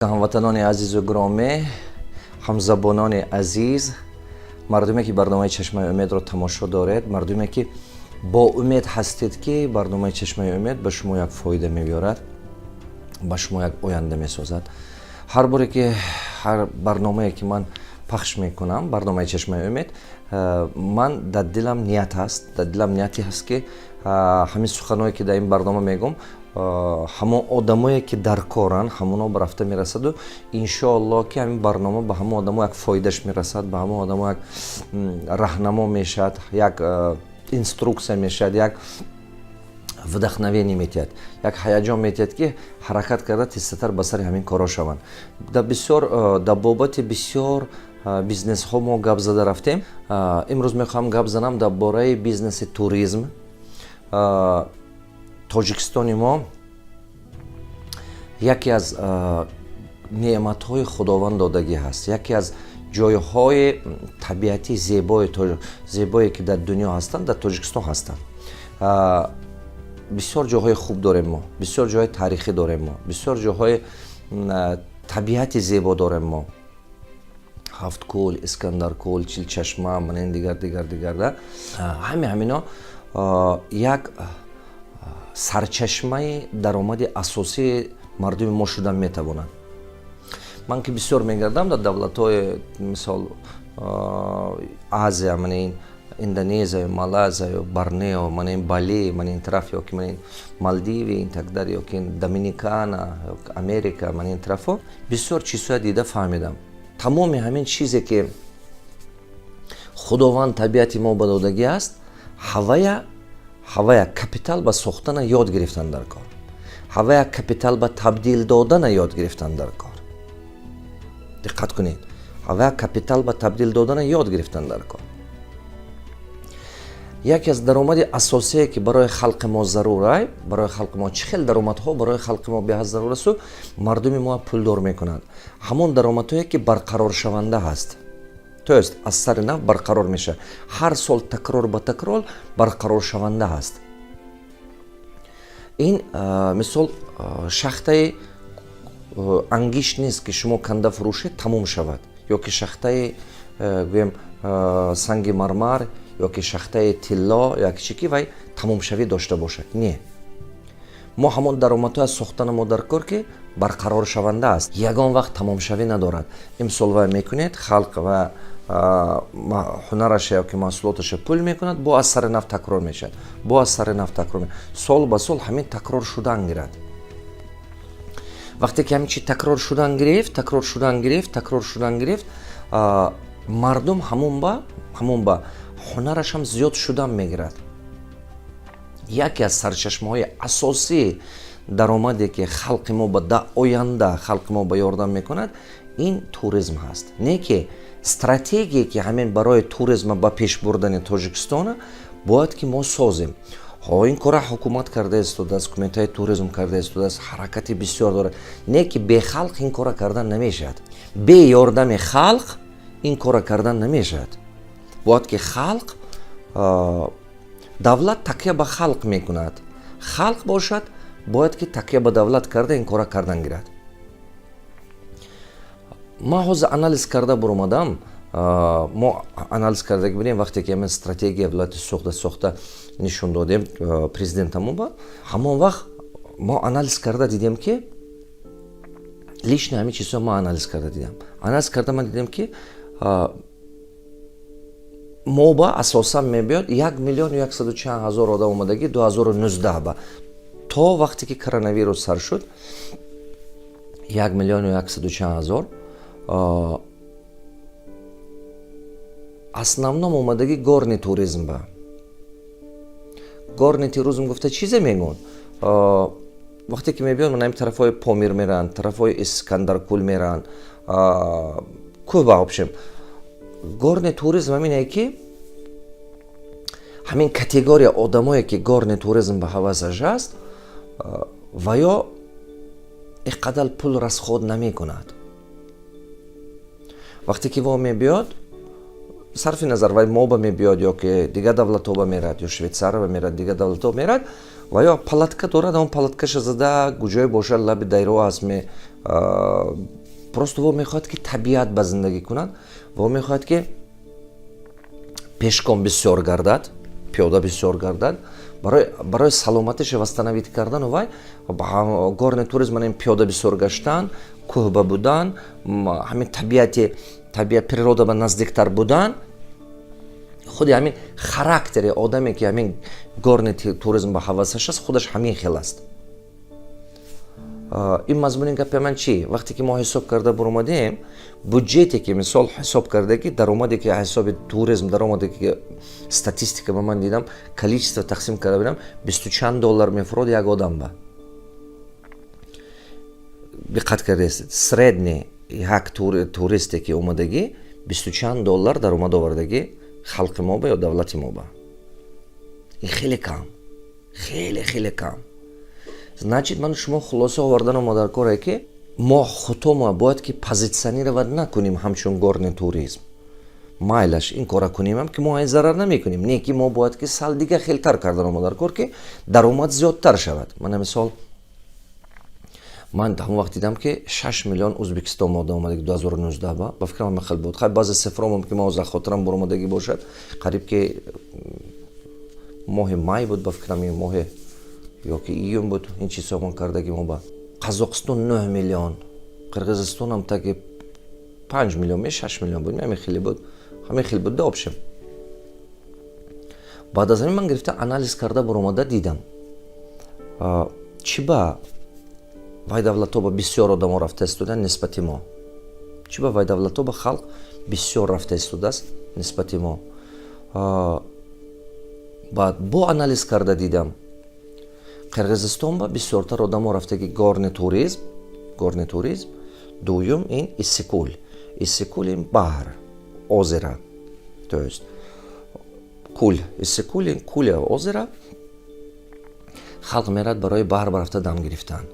Ҳамватанони азизу гиромӣ, ҳамзабонони азиз, мардуме, ки барномаи «Чашмаи умедро» тамошо доред, мардуме, ки бо умед ҳастед, ки барномаи «Чашмаи умед» ба шумо як фоида меорад, ба шумо як оянда месозад. Ҳар боре ки, ҳар барномае ки ман пахш мекунам, барномаи «Чашмаи умед», ман дар дилам ният ҳаст, дар дилам нияте ҳаст, ки ҳамин суханое, ки дар ин барнома мегӯм, ҳамон одамое, ки дар коранд, ҳамоно ба рафта мерасаду, иншоалло, ки ҳамин барнома ба ҳамон одамо як фоидаш мерасад, ба ҳамон одамо як раҳнамо мешавад, як инструкция мешавад, як вдохновение метиҳад, як ҳаяҷон метиҳад, ки ҳаракат карда тезтар ба сари ҳамин корҳо шаванд. Дар бисёр, дар бобати бисёр бизнесҳо мо гап зада рафтем. Имрӯз мехоҳам гап занам дар бораи бизнеси туризм. Тоҷикистони мо яке аз неъматҳои Худованд додагӣ ҳаст, яке аз ҷойҳои табиатии зебое, ки дар дунё ҳастанд, дар Тоҷикистон ҳастанд. Бисёр ҷойҳои хуб дорем мо, бисёр ҷойҳои таърихӣ дорем мо, бисёр ҷойҳои табиати зебо дорем мо: Ҳафткӯл, Искандаркӯл, Чилчашма, мана ин, дигар, дигар, дигар. Да ҳамино як сарчашмаи даромади асосии мардуми мо шудан метавонанд. Ман ки бисёр мегардам дар давлатҳои, мисол, Азия, мана ин Индонезия, Малайзия, Борнео, мана ин Бали, мана ин тараф, ёки мана ин Малдиви, ин так далее, ёки Доминикана, Америка, мана ин тарафҳо, бисёр чизҳоя дида фаҳмидам. Тамоми ҳамин чизе, ки Худованд табиати мо ба додагӣ аст, ҳавая капитал ба сохтана ёд гирифтан дар кор, ҳавая капитал ба табдил додана ёд гирифтан дар кор. Диққат кунед, ҳавая капитал ба табдил додана ёд гирифтан дар кор. Яке аз даромади асосие, ки барои халқи мо зарурай, барои халқи мо чӣ хел даромадҳо барои халқи мо беҳад зарур асту мардуми мо пулдор мекунанд, ҳамон даромадҳое, ки барқароршаванда ҳаст, то есть аз сари нав барқарор мешавад, ҳар сол такрор ба такрор барқароршаванда ҳаст. Ин, мисол, шахтаи ангишт нест, ки шумо канда фурӯшед, тамом шавад, ё ки шахтаи, гӯем, санги мармар, ё ки шахтаи тилло, як чи ки вай тамомшавӣ дошта бошад. Не, мо ҳамон даромадҳоя сохтана мо дар кор, ки барқароршаванда аст, ягон вақт тамомшавӣ надорад. Имсол вай мекунед, халқ ва ҳунараша ё ки маҳсулоташа пул мекунад, бо аз сари нав такрор мешавад, бо аз сари нав такрор, сол ба сол ҳамин такрор шудан гирад. Вақте ки ҳамин чи такрор шудан гирифт, такрор шудан гирифт, такрор шудан гирифт, мардум ҳамон ба ҳунарашам зиёд шудан мегирад. Яке аз сарчашмаҳои асосии даромаде, ки халқи мо ба да оянда халқи мо ба ёрдам мекунад, ин туризм ҳаст. Не ки стратегие, ки ҳамин барои туризма ба пеш бурдани Тоҷикистона бояд ки мо созем. Ҳо, ин кора ҳукумат карда истодааст, кумитаи туризм карда истодааст, ҳаракати бисёр дорад. Не ки бехалқ ин кора кардан намешавад, бе ёрдами халқ ин кора кардан намешавад. Бояд ки халқ, давлат такя ба халқ мекунад, халқ бошад, бояд ки такя ба давлат карда ин кора кардан гирад. Ман ҳозир анализ карда буромадам. Мо анализ карда будем, вақте ки ҳамин стратегия вилояти Суғда сохта нишон додем президентамон, ба ҳамон вақт мо анализ карда дидем, ки лично ҳамин чизҳо ман анализ карда дидам. Анализ карда ман дидем, ки мо ба асосан мебиёд 1 миллиону 1-ду чанд ҳазор одам омадагӣ 2019 ба, то вақте ки коронавирус сар шуд, 1 миллиону 1-ду чанд ҳазор. Основном омадагӣ горный туризм. Ба горный туризм гуфта чизе мегӯн? Вақте ки мебиён, ман ҳамин тарафҳои Помир меранд, тарафҳои Искандаркул меранд, кӯҳ. В общем, горный туризм ҳамине, ки ҳамин категория одамое, ки горный туризм ба ҳавасаш аст, ва ё ин қадар пул расход намекунад. Вақте ки во мебиёд, сарфи назар вай моба мебиёд ё ки дигар давлатҳо ба мерад, ё Швейтсария ба мерад, дигар давлатҳо мерад. Ва ё палатка дорад, он палаткаша зада, куҷое бошад, лаби дарё аст, просто во мехоҳад, ки табиат ба зиндагӣ кунад, во мехоҳад, ки пешком бисёр гардад, пиёда бисёр гардад барои саломатиша восстановить кардану. Вай горный туризм, ин пиёда бисёр гаштан, кӯҳба будан, ҳамин табиати, табиат, природа ба наздиктар будан. Худи ҳамин характери одаме, ки ҳамин горный туризм ба ҳавасаш аст, худаш ҳамин хел аст. Ин мазмуни гапи ман чӣ? Вақте ки мо ҳисоб карда буромадем, буҷете ки, мисол, ҳисоб карда, ки даромаде, ки ҳисоби туризм даромаде, ки статистика ба ман дидам, количество тақсим карда бинам, бисту чанд доллар мефурод як одам ба. Диққат кардаестед, средний як туристе ки омадагӣ, бисту чанд доллар даромад овардагӣ халқи мо ба ё давлати мо ба. Ин хеле кам, хеле хеле кам. Значит, ман шумо хулоса овардан омадаркоре, ки мо худомо бояд ки позиционировать накунем ҳамчун горный туризм. Майлаш, ин кора кунемам, ки мо ай зарар намекунем, не ки мо бояд ки сал дига хелтар кардан омадаркор, ки даромад зиёдтар шавад. Мана, мисол, ман ҳамон вақт дидам, ки 6 миллион Ӯзбекистон мода омадаги 2019 ба фикрам ҳама хел буд. Хай, баъзе цифро мумкин мо за хотирам буромадагӣ бошад. Қариб ки моҳи май буд, ба фикрам, моҳи ёки июн буд, ин чизҳо мон кардаги мо ба. Қазоқистон 9 миллион, Қирғизистонам таги 5 миллион ме 6 миллион буд, ҳамин хеле буд, ҳамин хел буд да общем. Баъд аз ҳамин ман гирифта, анализ карда буромада дидам, чӣ ба вай давлатҳо ба бисёр одамо рафта истодаанд нисбати мо, чӣ ба вай давлатҳо ба халқ бисёр рафта истодааст нисбати мо. Баъд бо анализ карда дидам, Қирғизистон ба бисёртар одамо рафтаги горный туризм, горный туризм. Дуюм ин Иссикул. Иссикул ин баҳр, озеро, то есть кул. Иссикул ин куля, озеро. Халқ мерад барои баҳр рафта дам гирифтан.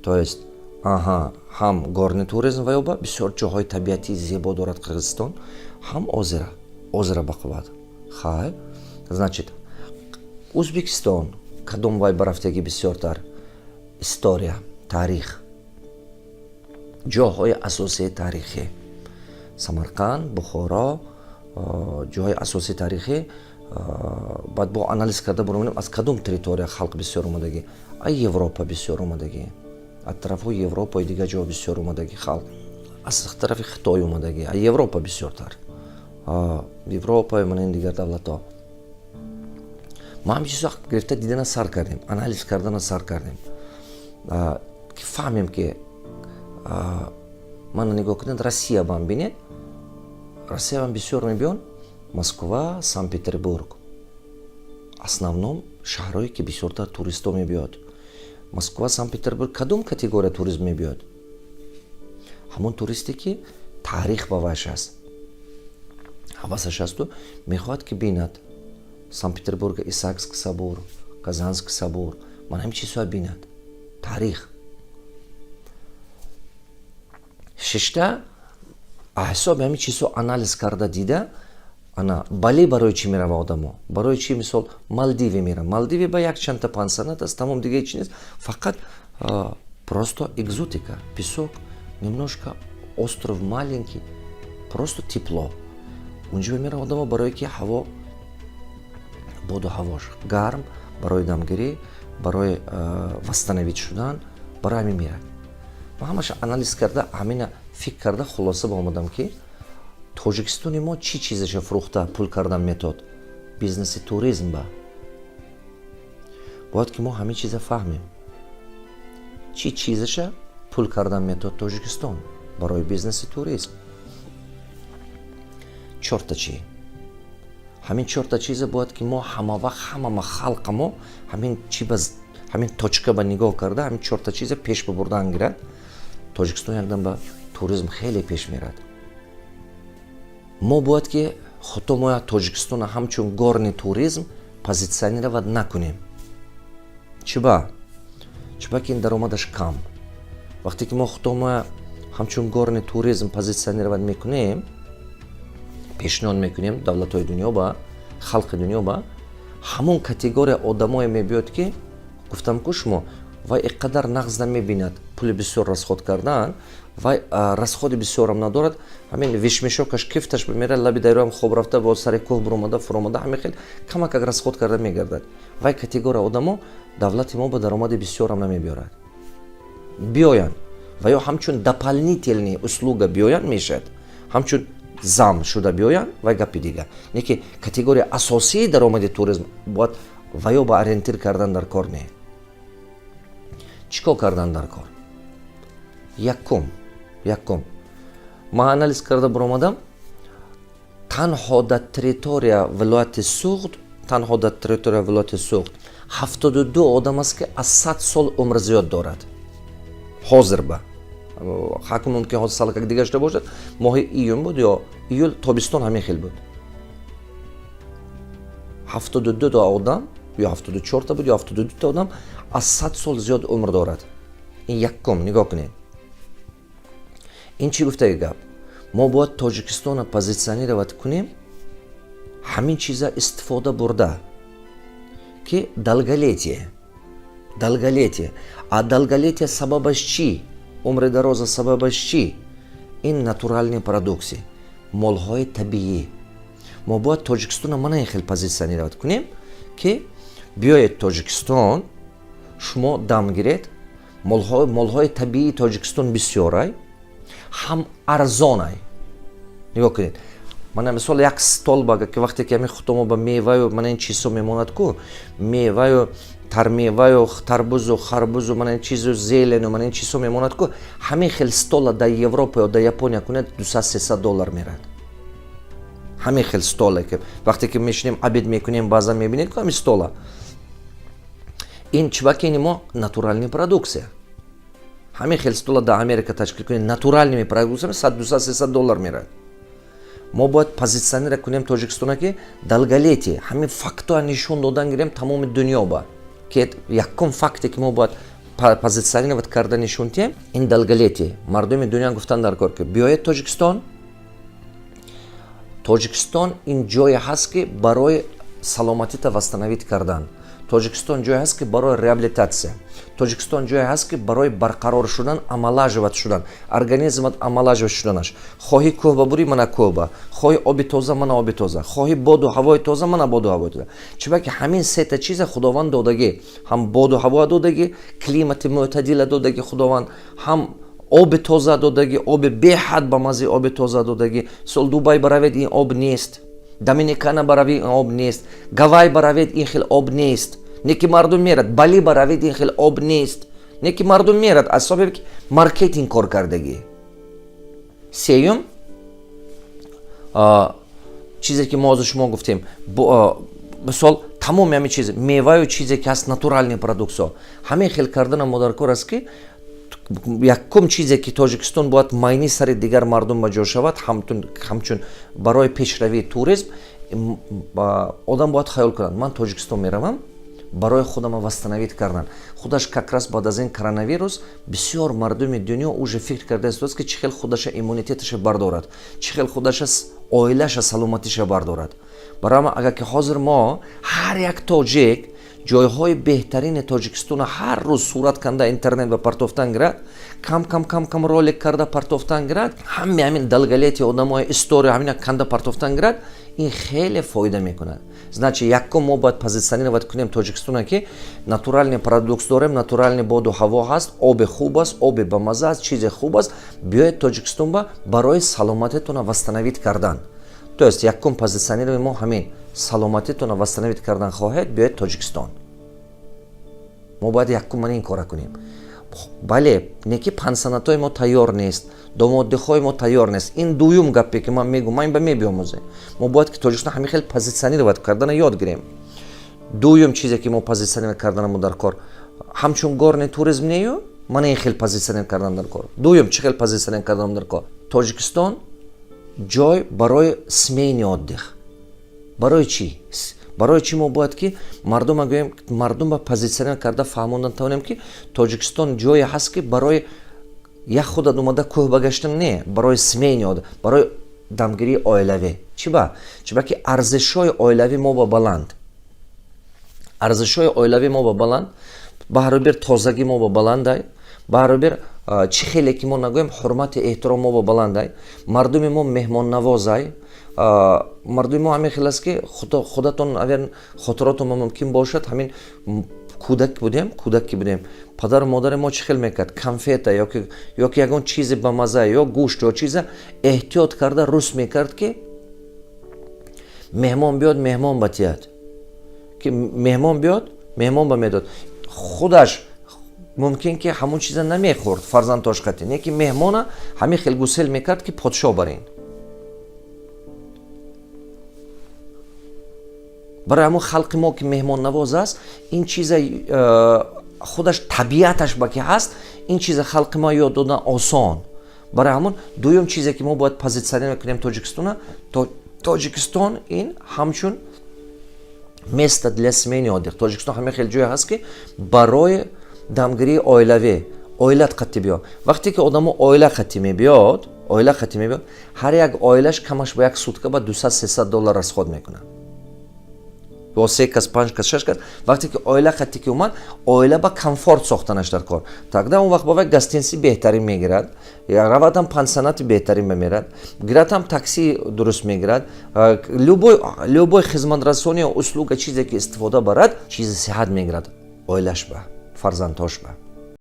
То есть, аҳа, ҳам горный туризм ва ёба бисёр ҷоҳои табиатии зебо дорад Қирғизистон, ҳам озеро, озеро бақувват. Хай, значит, Ӯзбекистон кадом вай барафтагӣ бисёртар? История, таърих, ҷоҳои асосии таърихӣ: Самарқанд, Бухоро, ҷоҳои асосии таърихӣ. Баъд бо анализ карда буромадем, аз кадом территория халқ бисёр омадагӣ. А Европа бисёр омадагӣ, аз тарафҳои Европаи дигар ҷо бисёр омадагӣ халқ, аз тарафи Хитой омадагӣ, а Европа бисёртар, Европа, мана ин дигар давлатҳо. Ма ҳамин чизо гирифта, дидана сар кардем, анализ кардана сар кардем, ки фаҳмем, ки мана, нигоҳ кунед, Россия бам бинед, Россия бам бисёр мебиён. Москва, Санкт Петербург, основном шаҳрҳое, ки бисёртар туристо мебиёд. Москва, Санкт Петербург кадом категория туризм мебиёд? Ҳамон туристе, ки таърих ба вайш аст, ҳавасаш асту мехоҳад, ки бинад Санкт Петербурга, Исаакский собор, Казанский собор, ман ҳамин чизҳоя бинад, таърих. Шишта ҳисоби ҳамин чизҳо анализ карда дида, ана Бали барои чӣ мерава одамо? Барои чӣ, мисол, Малдиви мера? Малдиви ба якчандта пансионат аст, тамом, дига чи нест, фақат просто экзотика, песок немножко, остров маленький, просто тепло. Унҷо мера одамо, барое ки ҳаво, боду ҳавош гарм, барои дамгирӣ, барои восстановить шудан, барои ҳамин мерад. Ма ҳамаша анализ карда, ҳамина фикр карда, хулоса ба омадам, ки Тоҷикистони мо чӣ чизаша фурӯхта пул кардан метод? Бизнеси туризм ба. Бояд ки мо ҳамин чиза фаҳмем, чӣ чизаша пул кардан метод Тоҷикистон барои бизнеси туризм. Чорта чӣ? Ҳамин чорта чиза бояд ки мо ҳама вақт, ҳама халқа мо ҳамин чи ба ҳамин точка ба нигоҳ карда, ҳамин чорта чиза пеш бибурдан гирад, Тоҷикистон якдам ба туризм хеле пеш мерад. Мо бояд ки худто мо Тоҷикистона ҳамчун горный туризм позиционировать накунем. Чиба? Чиба ки ин даромадаш кам. Вақте ки мо худто мо ҳамчун горный туризм позиционировать мекунем, пешниҳод мекунем давлатҳои дунё ба, халқи дунё ба, ҳамон категория одамое мебиёд, ки Гуфтам ку шумо, вай ин қадар нағз намебинад пули бисёр расход кардан, вай расходи бисёрам надорад. Ҳамин вещмешокаш, кифташ, мера лаби дарёам хоб рафта, бо сари кӯҳ буромада, фуромада, ҳамин хел камакак расход карда мегардад. Вай категория одамо давлати мо ба даромади бисёрам намебиёрад. Биёянд ва ё ҳамчун дополнительный услуга биёянд, мешавад, ҳамчун зам шуда биёянд, вай гапи дигар. Не ки категория асосии даромади туризм бояд ва ё ба ориентир кардан дар кор не. Чӣ кор кардан дар кор? Якум, ман анализ карда баромадам: танҳо дар территория вилояти Суғд, танҳо дар территория вилояти Суғд 72 одам аст, ки аз 100 сол умр зиёд дорад. Ҳозир ба ҳакм мумкин ҳозир салакак дигар шуда бошад. Моҳи июн буд ё июл, тобистон, ҳамин хел буд. 72 та одам, ё 74та буд, ё 72та одам аз 100 сол зиёд умр дорад. Ин якум. Нигоҳ кунед, ин чӣ гуфтаги гап? Мо бояд Тоҷикистонро позиционировать кунем, ҳамин чиза истифода бурда, ки долголетие, долголетие. А долголетие сабабаш чӣ? Умри дароза сабабаш чӣ? Ин натуральный продукция, молҳои табиӣ. Мо бояд Тоҷикистонро мана ин хел позиционировать кунем, ки биёед Тоҷикистон, шумо дам гиред, молҳои табиии Тоҷикистон бисёрай, ҳам арзонай. Нигоҳ кунед, мана мисол, як стол бага ки вақте ки ҳамин хутомо ба меваю мана ин чизҳо мемонад ку, меваю тармеваю тарбузу харбузу, мана ин чизу, зелену, мана ин чизҳо мемонад ку, ҳамин хел стола дар Европа ё дар Япония кунед, 200-300 доллар мерад. Ҳамин хел столе ки вақте ки мешинем, обед мекунем, баъзан мебинед ку ҳамин стола. Ин чибаки ини мо натуральный продукция. Ҳамин хел стола дар Америка ташкил кунед, натуральными продукциями 100, 200, 300 доллар мерад. Мо бояд позиционировать кунем Тоҷикистона, ки долголетие. Ҳамин фактоа нишон додан гирем тамоми дунё ба, ки якум факте ки мо бояд позиционировать карда нишон диҳем, ин долголетие. Мардуми дунё гуфтан дар кор, ки биёед Тоҷикистон. Тоҷикистон ин ҷое ҳаст, ки барои саломатита восстановить кардан. Тоҷикистон ҷое ҳаст, ки барои реабилитатсия. Тоҷикистон ҷое ҳаст, ки барои барқарор шудан, омолаживать шудан, организмат омолаживать шуданаш. Хоҳӣ кӯҳ ба бурӣ, мана кӯҳ ба, хоҳӣ оби тоза, мана оби тоза, хоҳӣ боду ҳавои тоза, мана боду ҳавои тоза. Чунки ҳамин сета чиза Худованд додагӣ: ҳам боду ҳаво додагӣ, климати мӯътадила додагӣ Худованд, ҳам оби тоза додагӣ, оби беҳад ба маззаи оби тоза додагӣ. Сол Дубай баравед, ин об нест, Доминикана баравед, ин об нест, Гавай баравед, ин хел об нест, не ки мардум мерад. Бали баравед, ин хел об нест, не ки мардум мерад, аз сабаби ки маркетинг кор кардагӣ. Сеюм чизе ки мо ҳозир шумо гуфтем, мисол, тамоми ҳамин чиз, меваю чизе ки ҳаст, натуральный продукция, ҳамин хел кардана мо дар кор аст, ки якум чизе ки Тоҷикистон бояд майни сари дигар мардум ба ҷо шавад, ҳамчун барои пешравии туризм, одам бояд хаёл кунад: ман Тоҷикистон меравам барои худама восстановить кардан. Худаш как раз баъд аз ин коронавирус бисёр мардуми дунё уже фикр карда истодааст, ки чӣ хел худаша иммунитеташа бардорад, чӣ хел худаша, оилаша саломатиша бардорад. Барои ҳама, агар ки ҳозир мо ҳар як тоҷик ҷойҳои беҳтарини Тоҷикистона ҳар рӯз сурат канда интернет ба партофтан гирад, кам кам кам кам ролик карда партофтан гирад, ҳами ҳамин долголетие одамои история ҳамина канда партофтан гирад, ин хеле фоида мекунад. Значит, якум, мо бояд позиционировать кунем Тоҷикистона, ки натуральный продукт дорем, натуральный боду ҳаво ҳаст, оби хуб аст, оби бамаза аст, чизе хуб аст. Биёед Тоҷикистон ба барои саломатитона восстановить кардан. То есть якум позиционирование мо ҳамин: саломатитона восстановить кардан хоҳед, биёед Тоҷикистон. Мо бояд якум мана ин кора кунем. Бале, не ки пансионатҳои мо тайёр нест, доми отдыхҳои мо тайёр нест. Ин дуюм гапе ки ман мегӯм, ман ба мебиомӯзем. Мо бояд ки Тоҷикистон ҳамин хел позиционировать кардана ёд гирем. Дуюм чизе ки мо позиционировать карданамо дар кор, ҳамчун горный туризм нею, мана ин хел позиционировать кардан дар кор. Дуюм, чӣ хел позиционировать кардан дар кор? Тоҷикистон ҷой барои семейный отдых. Барои чӣ? Барои чӣ мо бояд ки мардума гӯем, мардум ба позиционировать карда фаҳмондан тавонем, ки Тоҷикистон ҷое ҳаст, ки барои як худат омада кӯҳ ба гаштан не, барои семейный отдых, барои дамгирии оилавӣ. Чӣ ба? Чӣ ба ки арзишҳои оилавӣ мо ба баланд, арзишҳои оилавӣ мо ба баланд. Баҳрубир тозагӣ мо ба баландай, баҳрубир чӣ хеле ки мо нагӯем, ҳурмати эҳтиром мо ба баландай, мардуми мо меҳмоннавозай. Мардуми мо ҳамин хел аст, ки худатон агар хотиротон мумкин бошад, ҳамин кӯдак будем, кӯдак ки будем, падару модари мо чӣ хел мекард? Конфета ёки ягон чизи бамаза, ё гӯшт, ё чиза эҳтиёт карда рус мекард, ки меҳмон биёд, меҳмон ба тияд, ки меҳмон биёд, меҳмон ба медод. Худаш мумкин ки ҳамон чиза намехӯрд, фарзандтош қати не, ки меҳмона ҳамин хел гусел мекард, ки подшоҳ барин. Барои ҳамон халқи мо, ки меҳмоннавоз аст, ин чиза худаш табиаташ ба ки ҳаст, ин чиза халқи мо ёд додан осон. Барои ҳамон дуюм чизе, ки мо бояд позиционировать кунем Тоҷикистона, Тоҷикистон ин ҳамчун место для семейный отдых. Тоҷикистон ҳамин хел ҷое ҳаст, ки барои дамгирии оилавӣ, оилат қатӣ биё. Вақте ки одамо оила қатӣ мебиёд, оила қатӣ мебиёд, ҳар як оилаш камаш ба як сутка ба 200-300 доллар расход мекунад, ё се кас, панҷ кас, шаш кас. Вақте ки оила қатӣ ки омад, оила ба комфорт сохтанаш дар кор. Тогда он вақт бова гостиница беҳтарин мегирад, равадам пансионати беҳтарин мемерад, гирадам такси дуруст мегирад, любой хизматрасони, услуга, чизе ки истифода барад, чизи сиҳат мегирад оилаш ба, фарзандҳош ба.